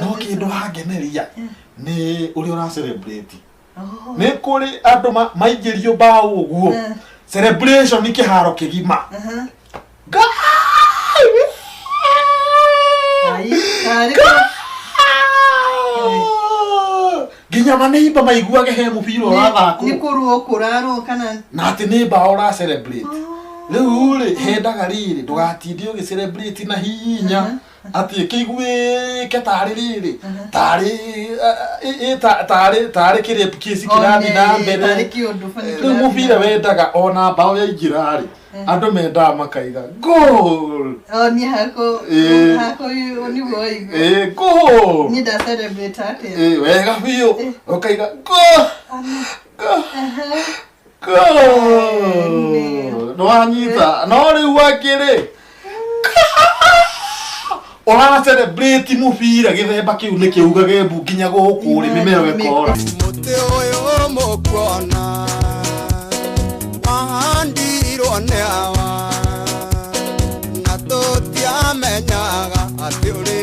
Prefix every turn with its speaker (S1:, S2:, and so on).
S1: No kĩndũ wangeneria nĩ ũrĩa ũra celebrate.
S2: Oh.
S1: Nĩ kũrĩ andũ maingĩrio mbaũ ũguo, celebration kĩharo kĩgima. Ngai!
S2: Ai, tarĩ
S1: Nginya manĩimba maiguage he mũbira ũrathakwo.
S2: Nĩ kũrũo kũrarũo kana?
S1: Na atĩ nĩ mbaũ ũra celebrate. Rĩu rĩ, hendaga rĩrĩ ndũgatinde ũgĩ celebrate na hinya atĩ kĩiguĩke tarĩ rĩrĩ tarĩ eh, tarĩ kĩrĩpu kĩci kĩrathiĩ na mbere.
S2: Tarĩ kĩũndũ bani.
S1: Rĩu mũbira wendaga ona mbaũ yaingĩra rĩ, andũ mendaga makaiga goal.
S2: O niĩ hakũ. Hakũ nĩguo waigua.
S1: Ĩ, goal.
S2: Niĩ nda celebrate atĩa?
S1: Ĩ, wega biũ, ũkaiga goal, goal, goal, nĩwanyita. No rĩu angĩ rĩ, ũra celebrate mũbira gĩthemba kĩu nĩ kĩugage mbu nginya gũkũ rĩ, mĩmero ĩkora.
S3: Mũtĩ ũyũ mũkuona wahandirwo nĩ awa, na tũtiamenyaga atĩ ũrĩ